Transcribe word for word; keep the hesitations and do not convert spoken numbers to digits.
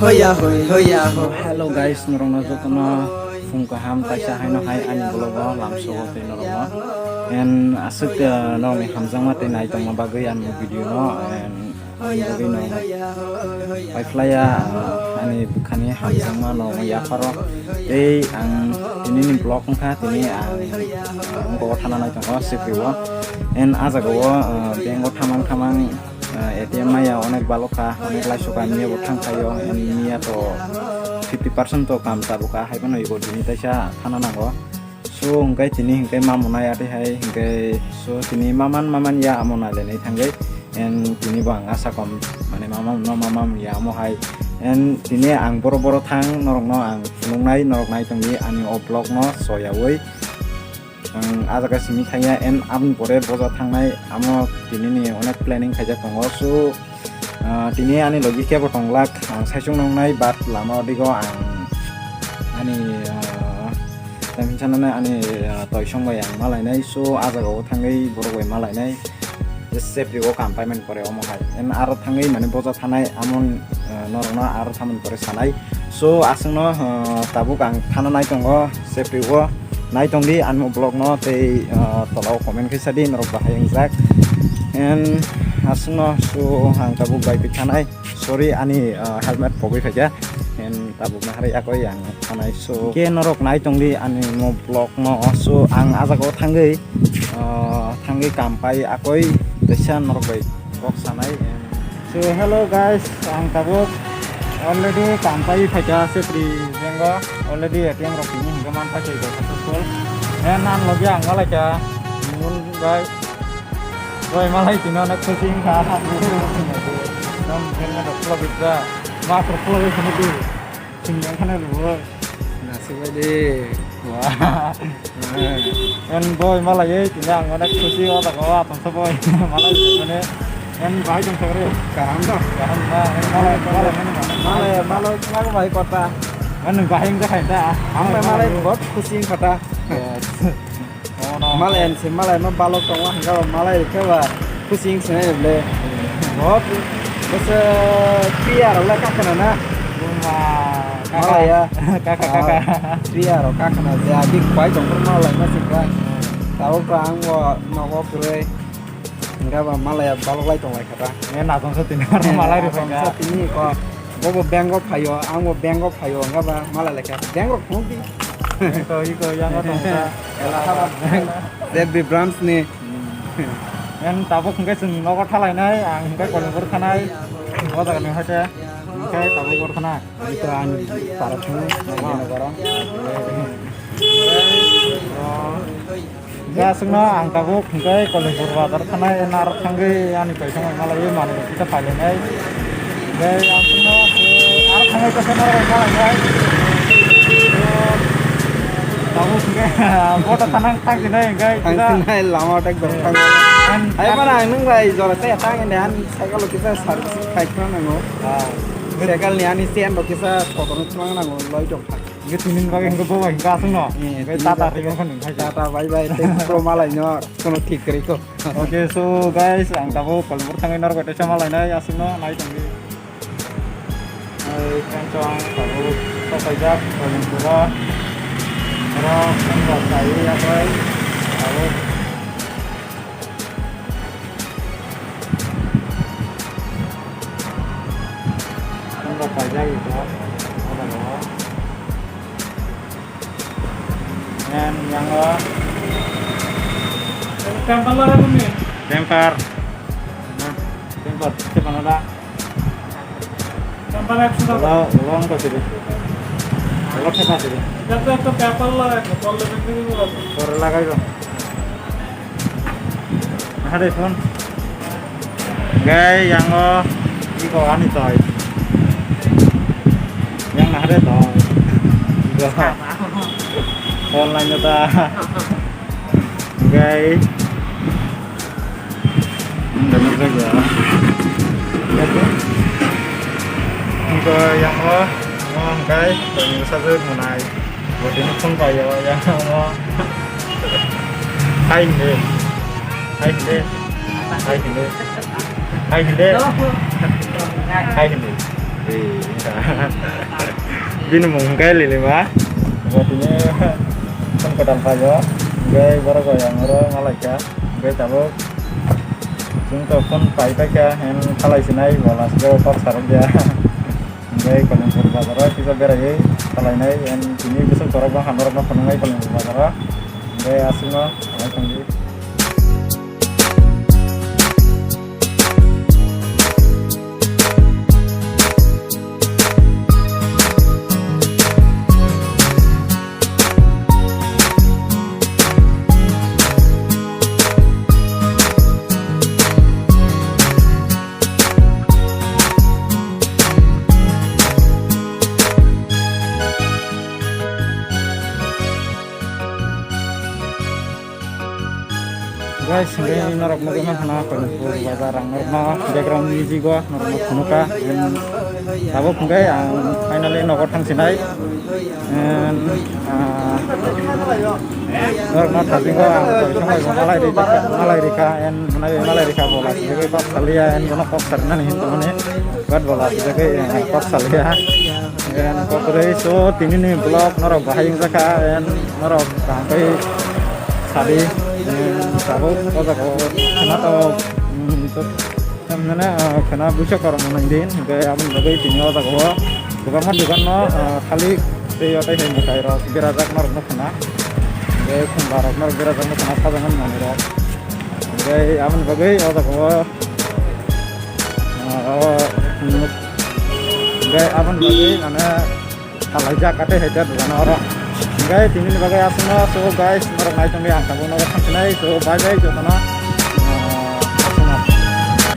Hoya hoi, hoya ho. Hello guys, norokno jotono phung kaham, taisa haino hai ani vlog o lamsogo tei norokno. En aswk, eh, norokni hamjakma tei naitongma bagwi ani video no, en, ani bagwi no paiphlaiya, eh, ani bwkhani hamjakma norokno yapharo. Tei ang tinini vlog wngkha, tini ang, ang bo thana naitongo Siprio. En ah jagao, eh, bank o thamang thamang, eh, A T M maya onek balok kha, onek laisok kha, miya bo thang khaio, and miya to fifty percent to kam tabuk kha, hai phano ego tini taisa thana nango. So, hingke tini hingke mamo nai ate hai, hingke, so, tini maman, maman ya amo nai le nai thangwi, and tini bo ang asa kom, mane, maman no, maman ya amo hai, and tini ang boro, boro thang, norok no ang phunuk nai, norok nai tongwi ani o vlog no soyawi. Ang ah jaga simi thangya, and aboni pore boja thangnai, amo tinini onek planning khaijak tongo. So, ah, tini ani logi kebo tonglak, ang saichung nongnai, but lama o digo ang ani, ah, tei hwnsanani ani, ah, toisong bai ang malainai. So, ah jaga o thangwi borok bai malainai. Sefri o kam paimani pore omo hai. En aro thangwi mane boja thanai amon, eh, norokno aro thamani pore sanai. So aswkno, eh, tabuk ang thana nai tongo Sefri o nai tongdi ani vlog no tei, eh, tola o comment khe sadi norok bahai wngjak. En aswkno so ang tabuk bai bai thanai. Sorry ani, eh, helmet pogwi phaikha. En tabuk nahari yakoi ang thanai. So ke norok nai tongdi ani mo vlog no. So ang ah jaga o thangwi, ah, thangwi kam pai akoi teisa norok bai kok sanai. So hello guys, ang tabuk already kam pai phaikha Sefri bank o, already A T M rok tini hingke man phaikha successful. He nan logi ang malaikha Mimul bai, bai malai tini onek khusi wngkha. Nam helmet rok khulogwi kha, mask rok khulogwi khwlai di. Sing yang khana rwo. Nasik bai de. Wah. En boy malai ei tini ang onek khusi o jaga o atom sa boy. Malai mane en bai jong sagre. Kaham da. Kaham da. En malai malai mane mane. Malai malai khna bai kota. En bai jong khai da. Ang bai malai bot khusi kota. Yes. Malai se malai ma balok tongo hwnka ba malai rikhe ba kusing sinai le. Bo bese piya rok le kakana na. Buma, kaka. Malai ya. Kaka, kaka. Ah, piya rok kakana je adi kwai tong malai ma sika. Tabuk ang bo nogo kwrwi. Hwnka ba malai ya balok lai tong lai kha ta. Nge nasong sa tini malai rikha. Sa tini ko. Bobo bank o phaio, ang bo bank o phaio, hwnka ba malai lekha. Bank rok phunuk di. Iko, iko, yang o tong kha. Allahabad Bank, Z B branch ni. Yang tabuk hwnkhe chwng nogo thalainai, ang hwnkhe Kolingpur thanai. O jaga ni hake, hwnkhe tabuk bor khana. Ito ang para thung, nogo. Nogo. Hwnkhe aswkno ang tabuk hwnkhe Kolingpur bazar thanai, narwk thangwi ani paisa malaiwi manwi kisa pailainai. Hwnkhe aswkno aro thangwi kisa narwk malainai. Tabuk hwnkhe boto thanang thangsinai hwnkhe kisa. Thangsinai lama tak dok thang. Hai mana ang nwng bai jora se thang ende an cycle kisa service khai khna nango. Ah. Cycle ni ani chain rok kisa kotorno thang nango loi dok thang. Hingke tini ni bagwi hingke bo bai hingke aswk no. Eh, hingke tini tata bagwi. Twi wngkha nung khai. Tata bye bye, tei pro malai no, kono thik kwrwi kho. Okay, so guys, ang tabuk Kolingpur thangwi norok bai teisa malainai aswk no, nai tongdi. Ai, kensong tabuk sokaijak Kolingpuro. Oro kensong sai yakhai tabuk. Ang rok paijak ito, o jaga o. Yan, yang o. Temper lo rebumi. Temper. Temper, temper ada. Temper ekso taka. Lo, lo ang kasi di. Lo theka kasi di. Jato ekto temper lo, ekto pol lo rebumi. Pore lagai do. Nahare phone. Gai yang o iko ani toy. Yang nahare toy. Iko. Online ta. Gai. Iko yang o. Gai. Toy sa munai. Botini phone paio, ya, mo. Hai hindi. Hai hindi. Hai hindi. Hai hindi. Hai hindi. Bini mung hwnkhe Lilima. Bo tini phone kwtal phaio. Hwnkhe borok bai ang oro malaikha. Hwnkhe tabuk chwng to phone pai paikha, en khalai sinai, bo last o kok sarok ya. Hwnkhe Koilampur bazaro kisa beraiwi khalainai, en tini bwswk borok bo hamorokno phunuknai Koilampur bazaro. Hwnkhe aswkno khalai thangdi. Guys, hingke norok nugwi mankha na Koilampur bazar, ang norokno background music o norokno phunukha. Tabuk hingke ang finally nogo thangsinai. And, ah, norokno thajingo ang koisong bai malai rikha, malai rikha, and malai rikha bola sijagwi kok salia, and bono kok sarinani hinwi tongmani, but bola sijagwi, eh, kok salia. And kok rwi, so, tini ni vlog norok bahai wngjakha, and norok kaham khe sadi, and tabuk o jaga o khwna tongo, mm, to, mane, ah, khwna buisa kormo nang din, hingke aboni bagwi tini o jaga o kwbangma dogan no, ah, khali tei o tei hai mwtai rok berajak norok no khwna, hingke khumba rok norok berajak no khwna sajagmani manwi rok, hingke aboni bagwi o jaga o, ah, o, mm, hingke aboni bagwi mane, Kalaijak kate hai jat rwna oro. Hingke tini ni bagwi aswkno, so guys, norok nai tongdi ang tabuk nogo thangsinai, so bye bye jotono.